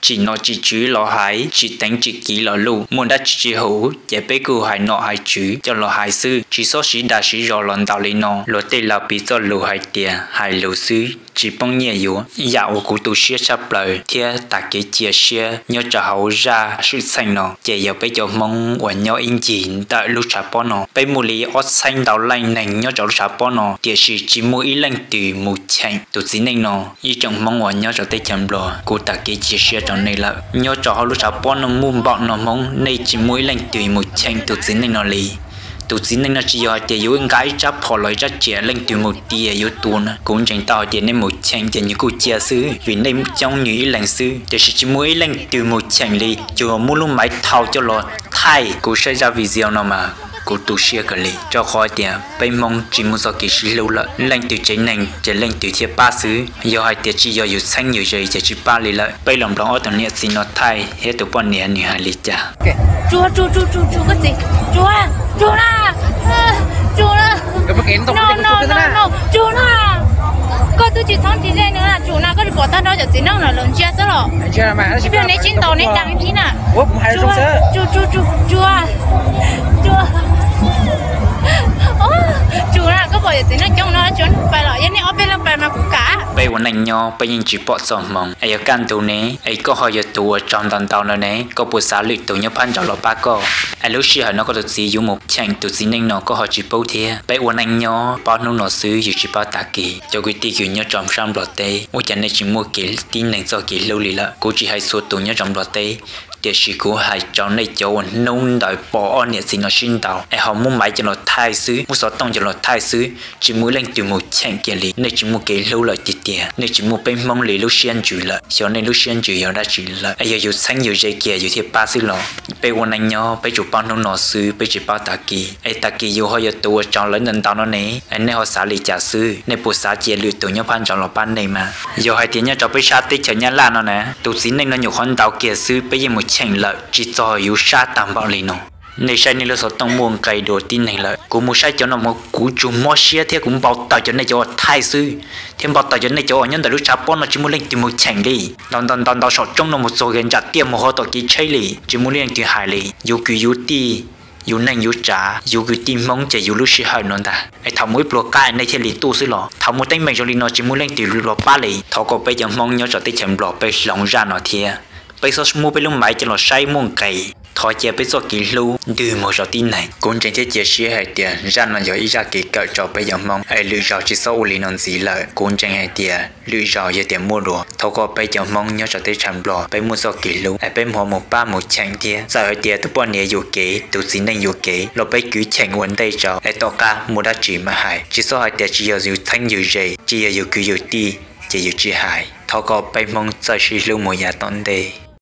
tsim nom tsim tswv los hais, tsim teev tsim kiv los luj, muaj dab tsi tsis haum ces peb kuj hais nom hais tswv coj los hais xwb, tsis txhob siv dag siv zog los ntaus li no. Luag tej laus piv txoj lus hais tias hais lus xwb tsis poob nyiaj yuav. Yam uas kuv tu siab tshaj plaws thiab tag kev cia siab nyob rau hauv zaj swm txheej no ces yog peb cov Hmoob uas nyob ib ncig ntawm lub tshav pob no. Peb muaj li ob txheeb ntau leej neeg nyob rau lub tshav pob no, tiam sis tsis muaj ib leej twg mus cheem tus txiv neej no. Ib tsoom Hmoob uas nyob rau teb chaws Nplog, kuv tag kev cia siab rau nej lawm. Nyob rau hauv lub tshav pob no muaj npaum no Hmoob, nej tsis muaj ib leej twg mus cheem tus txiv neej no li. Tus txiv neej no tsis yog hais tias yuav nqa ib rab phom los ib rab riam leej twg mus tias yuav tua na. Kuv ntseeg tau hais tias nej mus cheem ces nws kuj cia xwb, vim nej coob nws ib leeg xwb, tiam sis tsis muaj ib leej twg mus cheem li. Yog muab lub maiv thau coj los thaij kuv saib zaj video no mas kuv tu siab kawg li, rau qhov tias peb Hmoob tsis muaj txoj kev sib hlub lawm, leej twg tsev neeg ces leej twg thiaj pab xwb. Yog hais tias tsis yog yus txheeb yus ze ces tsis pab li lawm. Peb los nrog ob tug niam txiv no thaij thiab tus poj niam nws hais li cas. Tsuag, tsuag, tsuag, tsuag, tsuag koj txiv, tsuag, tsuag na, tsuag na, no, no, no, tsuag na. Koj twb tsis txhob ntsis ze nws na, tsuag na, koj tsis pom tag nrho cov txiv neej no los ntsia xwb los. Ib pliag neb tsis ntaus neb deev ib pliag na. Tsuag, tsuag, tsuag, tsuag, tsuag, tsuag na, koj pom cov txiv neej coob no tsuag pais los yog nej ob peb leeg pais mas kuv kam. Peb ua neej nyob peb yeej tsis pom txoj hmoov, es yog kaj ntug ne es koj ho yog tus uas raug ntau ntau no ne, koj puas xav lwm tus nyob phab ntawd los pab koj? Es lub sij hawm no koj tus txiv yuav mus cheem tus txiv neej no koj ho tsis paub thiab. Peb ua neej nyob pab hnub no xwb yus tsis paub tag kis. Cov kwv tij kws nyob rau sab Nplog teb, ua cas nej tsis muaj kev tib neeg txoj kev hlub li lawm? Kuv tsis hais txhua tus nyob rau Nplog teb, tiam sis kuv hais rau nej cov uas hnub ntawd pom ob niam txiv no sib ntaus es ho muab maiv coj los thaij xwb, muab xov tooj coj los thaij xwb, tsis muaj ib leej twg mus cheem kiag li. Nej tsis muaj kev hlub lawm tiag tiag, nej tsis muaj peb Hmoob li lub siab ntsws lawm. Xyov nej lub siab ntsws yog dab tsi lawm, es yog yus txheeb yus ze kiag yus thiaj pab xwb los? Peb ua neej nyob peb tsuas paub hnub no xwb, peb tsis paub tag kis. Es tag kis yus ho yog tus uas raug lawv ntau ntau no ne, es nej ho xav li cas xwb? Nej puas xav cia lwm tus nyob phab ntawd los pab nej mas? Yog hais tias nyob rau peb sab teb chaws Nyab Laj no na, tus txiv neej no nyuam qhuav ntaus kiag xwb peb yeej mus cheem lawm, tsis txog yus sab tag npaum li no. Nej saib nej lub xov tooj muaj nqe dua tib neeg lawm. Kuv mus saib cov no mas kuv tsuas mob siab thiab kuv npau taws cov nej cov uas thaij xwb, thiab npau taws cov nej cov uas nyob ntawm lub tshav pob no tsis muaj leej twg mus cheem li. Ntaus ntaus ntaus ntaus saum roob no mus txog kiag nram tiaj mus hauv tom kev tsheb li, tsis muaj leej twg hais li. Yus kwv yus tij, yus neej yus tsav, yus kwv tij Hmoob ces yus lub sij hawm no ntag. Es thaum mus ib pluag qab nej thiaj li tuaj xwb los? Thaum muaj teeb meem zoo li no tsis muaj leej twg los pab li. Thov kom peb cov Hmoob nyob rau teb chaws Nplog peb hloov zaj no thiab peb txhob muab peb lub maiv coj los saib muaj nqis. Thov cia peb txoj kev hlub ntws mus rau tib neeg. Kuv ntseeg thiab cia siab hais tias zaj no yog ib zaj kev kawm rau peb cov Hmoob, es lwm zaus tsis txhob ua li no ntxiv lawm. Kuv ntseeg hais tias lwm zaus yog tias muaj dua, thov kom peb cov Hmoob nyob rau teb chaws Nplog peb muaj txoj kev hlub es peb ho mus pab mus cheem thiab. Txawm hais tias tus poj niam yuam kev, tus txiv neej yuam kev los peb kwv cheem ua ntej rau, es tom qab muaj dab tsi mam hais. Tsis txhob hais tias tsis yog yus txheeb yus ze, tsis yog yus kwv yus tij ces yus tsis hais. Thov kom peb Hmoob txawj sib hlub mus yav tom ntej.